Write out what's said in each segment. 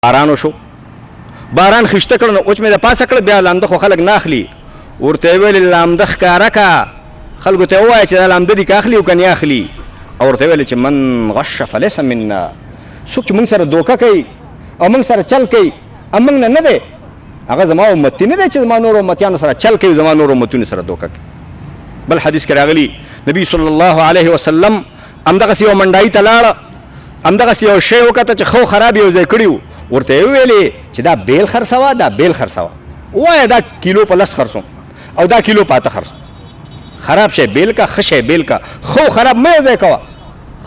باران وشو، باران خیشته کړ، نو اوچ مې د پاسه کړ، بیا لامده خو خلک نه اخلي. ورته یې ویل لامده ښکاره که، خلکو ته یې ووایه چې دا لامده دي که اخلي او که نه اخلي. او ورته یې ویل چې من غش فلیس منا، څوک چې موږ سره دوکه کوي او موږ سره چل کوي او موږ نه نه دی، هغه زما امتي نه دی چې زما نورو امتیانو سره چل کوي، زما نورو امتونو سره دوکه کوي. بل حدیث کې راغلي نبی صلی الله علیه وسلم همدغسې یو منډایي ته لاړه، همدغسې یو شی وکته چې ښه خراب یې یو ځای کړي وو، ورته یې وویلې چې دا بیل خرڅوه، دا بیل خرڅوه، ووایه دا کیلو په 10 خرڅوم او دا کیلو په 8 خرڅوم. خراب شی بیل که، ښه شی بیل که، ښه خراب مه یو ځای کوه،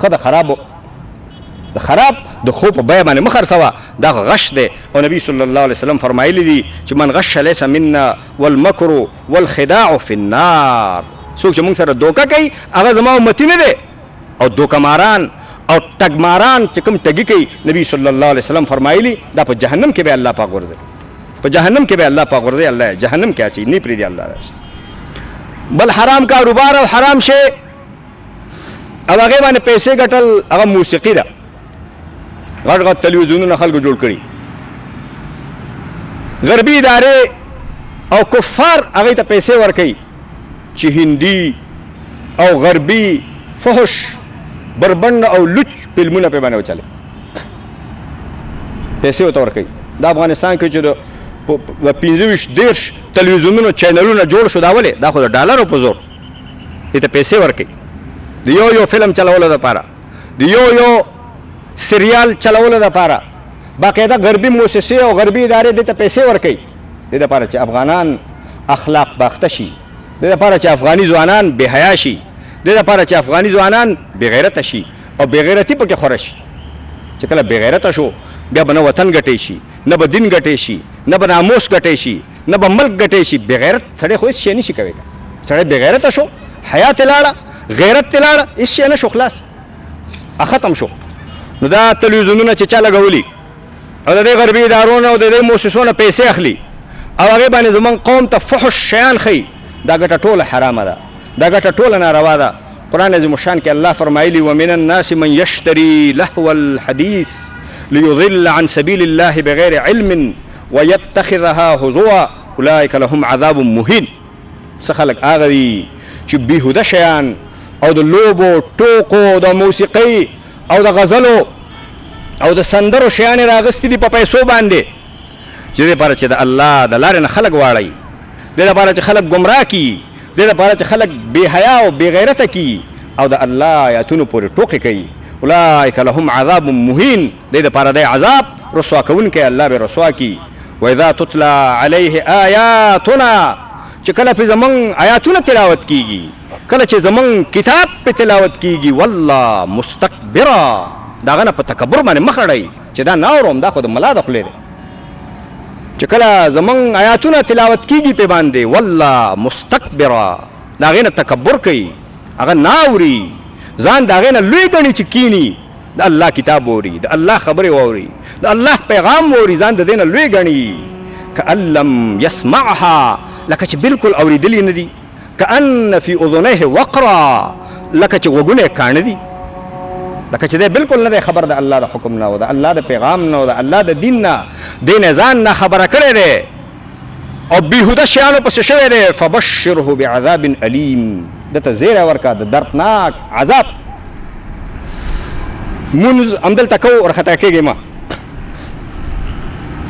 ښه د خرابو د خراب د ښو په بیه باندې مه خرڅوه، دا غش دی. او نبی صلی الله علیه وسلم فرمایلی دي چې من غش لیس منا والمکر والخداع فی النار، څوک چې موږ سره دوکه کوي هغه زما امتي نه دی. او دوکه ماران او ټګماران چې کوم ټګي کوي، نبی صلی الله علیه وسلم فرمایلی دا په جهنم کې به الله پاک غورځوي، په جهنم کې به الله پاک غورځوي، الله جهنم کې اچوي، نه پرېږدي الله راشي. بل حرام کاروبار او حرام شی او هغې باندې پیسې ګټل، هغه موسیقي ده. غټ غټ تلویزیونونه خلکو جوړ کړي، غربي ادارې او کفار هغې ته پیسې ورکوي چې هندي او غربي فحش بربنډ او لوچ فلمونه پرې باندې وچلوي، پیسې ورته ورکوي. د افغانستان کې چې د 25 30 تلویزیونونو چینلونه جوړ شو، دا ولې؟ دا خو د ډالرو په زور دې ته پیسې ورکوي، د یو یو فلم چلولو دپاره، د یو یو سریال چلولو دپاره باقاعده غربي موسسې او غربي ادارې دې ته پیسې ورکوي، دې دپاره چې افغانان اخلاق باخته شي، دې دپاره چې افغاني ځوانان بې حیا شي، دې دپاره چې افغاني ځوانان بې غیرته شي او بې غیرتي پکې خوره شي. چې کله بې غیرته شو بیا به نه وطن ګټی شي، نه به دین ګټی شي، نه به ناموس ګټی شي، نه به ملک ګټی شي. بې غیرت سړی خو هېڅ شی نه شي کوی، سړی بې غیرته شو، حیا ترې لاړه، غیرت ترې لاړه، هېڅ شی نه شو، خلاص ختم شو. نو دا تلویزیونونه چې چا لګولي او د دې غربي ادارو نه او د دې موسسو نه پیسې اخلي او هغې باندې زموږ قوم ته فحش شیان ښیي، دا ګټه ټوله حرامه ده، دا ګټه ټوله ناروا ده. قرآن عظیم الشان کې الله فرمایلی ومن الناس من یشتري لهو الحدیث ليضل عن سبيل الله بغير علم ويتخذها هزوا اولئک لهم عذاب مهین. څه خلک هغه دي چې بېهوده شیان او د لوبو ټوکو د موسیقۍ او د غزلو او د سندرو شیان یې راغستي دي په پیسو باندې، چې دې لپاره چې د الله د لارې نه خلک واړوي، دې لپاره چې خلک ګمراه کړي، دې لپاره چې خلک بې حیا او بې غیرته کړي او د الله آیاتونو پورې ټوکې کوي. اولئک لهم عذاب مهین، دې دپاره دی عذاب رسوا کوونکی، الله به رسوا کړي. واذا تتلی علیه آیاتنا، چې کله پرې زموږ آیاتونه تلاوت کیږي، کله چې زموږ کتاب پرې تلاوت کیږي، والله مستکبرا، د هغه نه په تکبر باندې مخ اړوي چې دا نه اورم، دا خو د ملا د خولې دی. چې کله زموږ آیاتونه تلاوت کیږي پرې باندې، والله مستکبرا، د هغې نه تکبر کوي، هغه نه اوري، ځان د هغې نه لوی ګڼي چې کیني، د الله کتاب واوري، د الله خبرې واوري، د الله پیغام واوري، ځان د دې نه لوی ګڼي. کأن لم یسمعها، لکه چې بالکل اورېدلي نه دي. کأن فی اذنیه وقرا، لکه چې غوږونه یې کاڼه دي، لکه چې دی بالکل نه دی خبر د الله د حکم نه او د الله د پیغام نه او د الله د دین نه، دې نه ځان نه خبره کړی دی او بېهوده شیانو پسې شوی دی. فبشره بعذاب الیم، ده ته زیری ورکړه د دردناک عذاب. مونځ همدلته کوو، ورخطا کېږئ مه.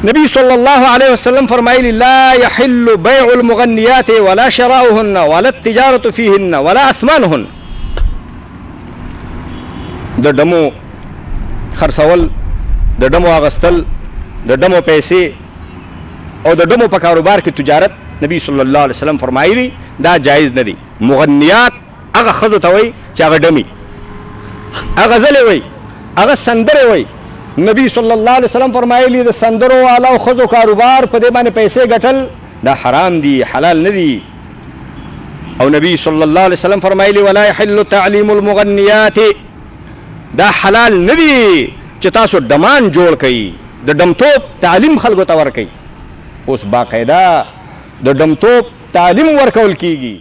نبی صلی الله علیه وسلم فرمایلی لا يحل بيع المغنيات ولا شراؤهن ولا التجارة فيهن ولا اثمانهن. د ډمو خرڅول، د ډمو اغستل، د ډمو پیسې او د ډمو په کاروبار کې تجارت، نبی صلی الله علیه وسلم فرمایلی دا جایز نه دی. مغنیات هغه ښځو ته وایي چې هغه ډمي، هغه غزلې وایي، هغه سندرې وایي. نبی صلی الله علیه وسلم فرمایلی د سندرو والا او ښځو کاروبار په دې باندې پیسې ګټل دا حرام دي، حلال نه دي. او نبی صلی الله علیه وسلم فرمایلی ولا يحل تعلیم المغنیات، دا حلال نه دي چې تاسو ډمان جوړ کړئ، د ډمتوب تعلیم خلکو ته ورکړئ. اوس باقاعده د ډمتوب تعلیم ورکول کیږي.